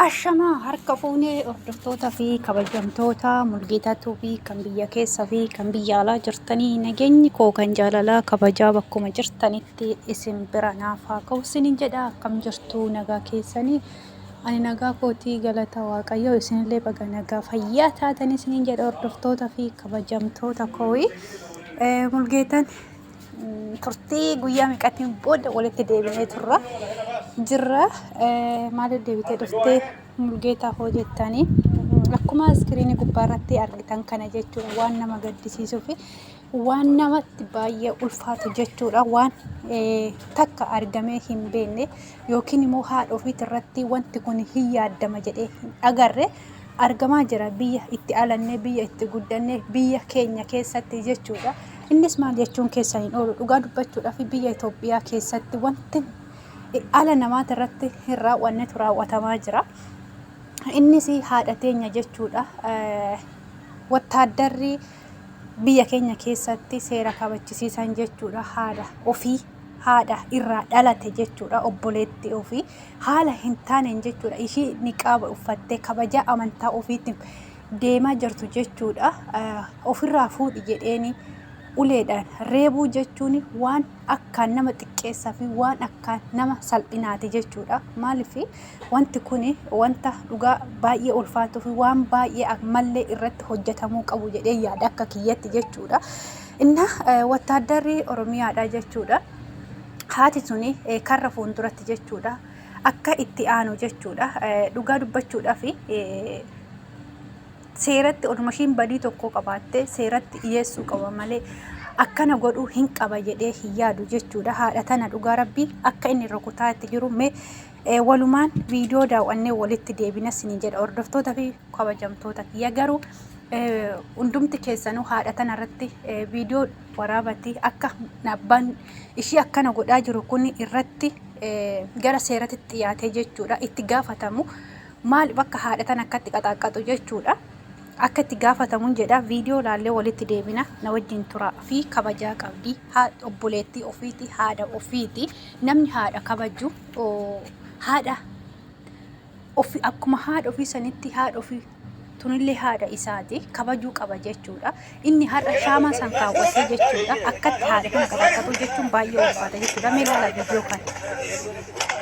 Ashamaa harka fuunee hordoftoota fi kabajamtoota Mulgeetaa Tuubii kan biyya keessa fi kan biyya alaa jirtanii nageenyi koo kan jaalalaa kabajaa bakkuma jirtanitti isin bira naaf haa ga'u isinin jedha. Akkam jirtu, nagaa keessanii? Ani nagaa kootii, galata Waaqayyoo. Isinillee baga nagaa fayyaa taatanii isinin jedha, hordoftoota fi kabajamtoota kooyi. Mulgeetaan turtii guyyaa meeqaatiin booda walitti deebinee turra jirra. Maaliif deebitee dhuftee Mulgeetaa hoo jettanii, akkuma iskiriinii gubbaa irratti argitan kana jechuudha, waan nama gaddisiisuu fi waan namatti baay'ee ulfaatu jechuudha. Waan takka argamee hin beekne yookiin immoo haadha ofiit irratti wanti kun hin yaaddama jedhee hin agarre argamaa jira biyya itti alannee, biyya itti guddannee, biyya keenya keessatti jechuudha. Innis maal jechuun keessan hin oolu, dhugaa dubbachuudhaaf biyya Itoophiyaa keessatti wanti ala namaati irratti hin raawwannetu raawwatamaa jira. Innis haadha teenya jechuudha. Wattaaddarri biyya keenya keessatti seera kabachisiisan jechuudha. Haadha ofii, haadha irraa dhalate jechuudha. Obboleettii ofii haala hin taaneen jechuudha. Ishii niqaaba uffattee kabajaa amantaa ofiitiin deemaa jirtu jechuudha. Ofirraa fuudhi jedheeni uleedhaan reebuu jechuun waan akkaan nama xiqqeessaa fi waan akkaan nama salphinaati jechuudha. Maaliif, wanti kun wanta dhugaa baay'ee ulfaatuu fi waan baay'ee ammallee irratti hojjetamuu qabu jedhee yaada akka kiyyatti jechuudha. Inna wattaaddarri Oromiyaadha jechuudha. Haati suni karra fuulduratti jechuudha. Akka itti aanu jechuudha. Dhugaa dubbachuudhaaf seeratti oduma ishiin badii tokko qabaattee seeratti dhiyeessuu qaba malee akkana godhuu hin qaba jedhee hin yaadu jechuudha. Haadha tana dhugaa rabbii akka inni rukutaa itti jiru mee walumaan viidiyoo daawwannee walitti deebina isiniin jedha, hordoftoota fi kabajamtoota kiyya. Garuu hundumti keessanuu haadha tana irratti viidiyoo waraabatti akka abbaan ishii akkana godhaa jiru kun irratti gara seeratti dhiyaatee jechuudha itti gaafatamu. Maal bakka haadha tana akkatti qaxaaqaxu jechuudha. Akka itti gaafatamuun jedha, viidiyoo laallee walitti deebina, na wajjin turaa. Fi kabajaa qabdi, obboleettii ofiiti, haadha ofiiti. Namni haadha kabaju haadha ofi akkuma haadha ofii sanitti, haadha ofii tunillee haadha isaati, kabajuu qaba jechuudha. Inni har'a shaamaa san kaawwatee jechuudha. Akkatti haadha kana qaxaaqaxuu jechuun baay'ee ulfaata jechuudha. Mee ilaalaa viidiyoo kana.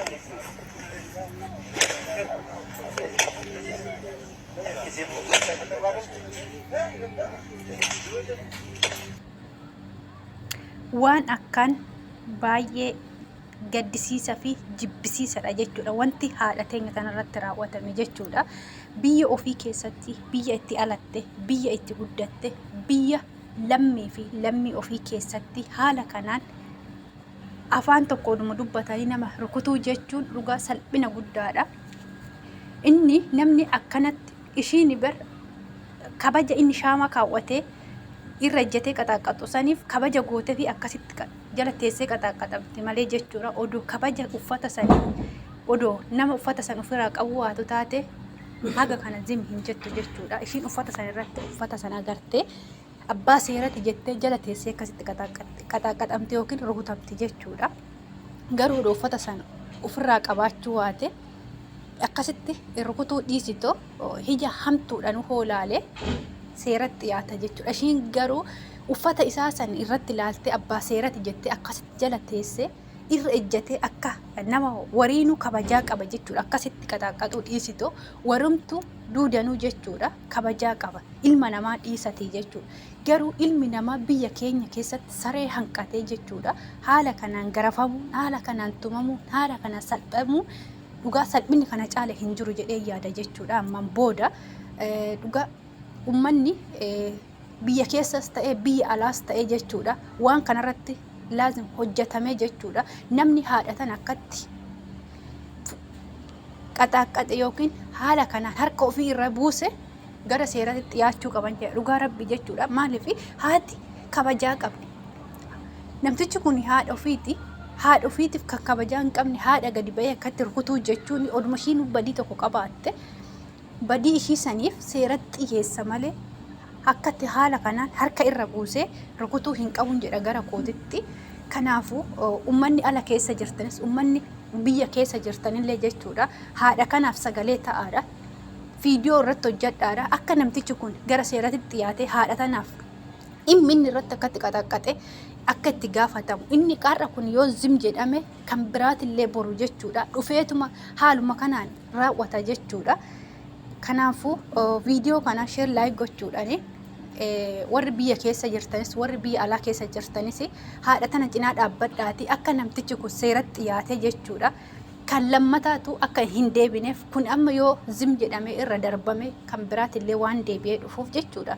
Waan akkaan baay'ee gaddisiisa fi jibbisiisadha jechuudha. Wanti haadha teenya kanarratti raawwatame jechuudha. Biyya ofii keessatti, biyya itti alatte, biyya itti guddatte, biyya lammii fi lammii ofii keessatti haala kanaan afaan tokko oduma dubbatanii nama rukutuu jechuun dhugaa salphina guddaadha. Inni namni akkanatti ishiin bar kabaja inni shaamaa kaawwatee irra ejjetee qaxaaqaxu saniif kabaja gootee fi akkasitti jala teessee qaxaaqaxamti malee jechuudha. Odoo kabaja uffata sanii, odoo nama uffata san ofirraa qabu waatu taate, haga kana zim hin jettu jechuudha. Ishiin uffata san irratti uffata san agartee abbaa seerati jettee jala teessee akkasitti qaxaaqaxamte yookiin rukutamti jechuudha. Garuu odoo uffata san ofirraa qabaachuu waate, akkasitti rukutuu dhiisitoo hija hamtuudhaan hoolaale seeratti dhiyaata jechuudha. Ishiin garuu uffata isaa san irratti ilaaltee abbaa seerati jettee akkasitti jala teessee irra ejjatee akka nama wariinuu kabajaa qaba jechuudha. Akkasitti qaxaaqaxuu dhiisitoo warumtu duudanuu jechuudha, kabajaa qaba ilma namaa dhiisatii jechuudha. Garuu ilmi namaa biyya keenya keessatti saree hanqatee jechuudha. Haala kanaan garafamuun, haala kanaan tumamuun, haala kanaan salphamuun, dhugaa salphinni kana caale hin jiru jedhee yaada jechuudha. Ammaan booda dhugaa ummanni biyya keessas ta'ee biyya alaas ta'ee jechuudha. Waan kanarratti laazim hojjetamee jechuudha. Namni haadha tana akkatti qaxaaqqaxe yookiin haala kanaan harka ofii irra buuse gara seeratti dhiyaachuu qaban jedha, dhugaa rabbi jechuudha. Maaliif, haati kabajaa qabdi. Namtichi kun haadha ofiiti. Haadha ofiitiif kan kabajaa hin qabne haadha gadi ba'ee akkatti rukutuu jechuun, oduma ishiin badii tokko qabaatte badii ishii saniif seeratti dhiyeessa malee akkatti haala kanaan harka irra buusee rukutuu hin qabun jedha gara kootitti. Kanaafuu ummanni ala keessa jirtanis, ummanni Biyya keessa jirtanillee jechuudha. Haadha kanaaf sagalee ta'aadha. Viidiyoo irratti hojjedhaadha. Akka namtichi kun gara seeratti dhiyaatee haadha tanaaf dhimmi inni irratti akkatti qaxaqqaxe akka itti gaafatamu. Inni qarra kun yoo zim jedhame kan biraatillee boru jechuudha. Dhufeetuma haaluma kanaan raawwata jechuudha. Kanaafuu viidiyoo kana share like gochuudhaan warri biyya keessa jirtanis warri biyya alaa keessa jirtanis haadha tana cinaa dhaabbadhaati akka namtichi kun seeratti dhiyaate jechuudha. Kan lammataatu akka hin deebineef kun amma yoo zim jedhamee irra darbame kan biraatillee waan deebi'ee dhufuuf jechuudha.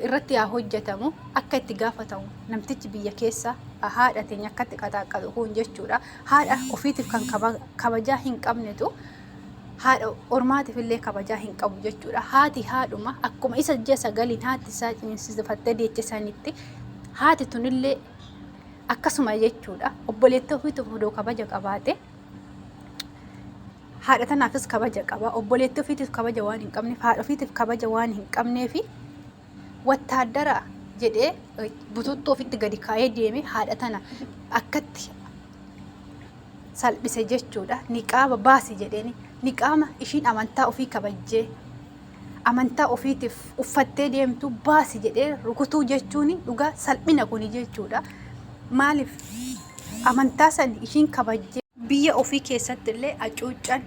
Irratti haa hojjetamu akka itti gaafatamu namtichi biyya keessa haadha teenya akkatti qaxaaqalu kun jechuudha. Haadha ofiitiif kan kabajaa hin qabnetu haadha ormaatiif illee kabajaa hin qabu jechuudha. Haati haadhuma akkuma isa ji'a sagaliin haati isaa ciniinsifattee deeche sanitti haati tunillee akkasuma jechuudha. Obboleettii ofiitiif odoo kabaja qabaate haadha tanaafis kabaja qaba. Obboleettii ofiitiif kabaja waan hin qabneef haadha ofiitiif kabaja waan hin qabneefi wattaaddara jedhee bututtuu ofitti gadi kaa'ee deeme haadha tana akkatti salphise jechuudha. Niqaaba baasi jedheeni. Niqaama ishiin amantaa ofii kabajjee amantaa ofiitiif uffattee deemtu baasi jedhee rukutuu jechuun dhugaa salphina kuni jechuudha. Maaliif amantaa san ishiin kabajjee biyya ofii keessatti illee hacuuccan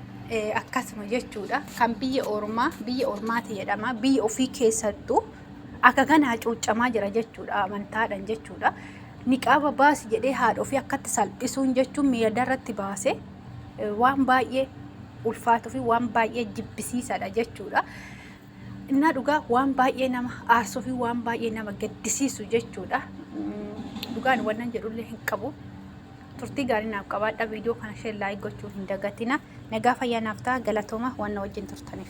akkasuma jechuudha. Kan biyya ormaa biyya ormaati jedhama. Biyya ofii keessattuu akka kana hacuuccamaa jira jechuudha amantaadhaan jechuudha. Niqaaba baasi jedhee haadha ofii akkatti salphisuun jechuun miidiyaa irratti baase waan baay'ee ulfaatuu fi waan baay'ee jibbisiisaadha jechuudha. Innaa dhugaa waan baay'ee nama aarsuu fi waan baay'ee nama gaddisiisu jechuudha. Dhugaan wannan jedhullee hin qabu. Turtii gaarii naaf qabaadha. Viidiyoo kana share like gochuu hin dagatina. Nagaa fayyaa naaf ta'a. Galatooma waan na wajjin turtaniif.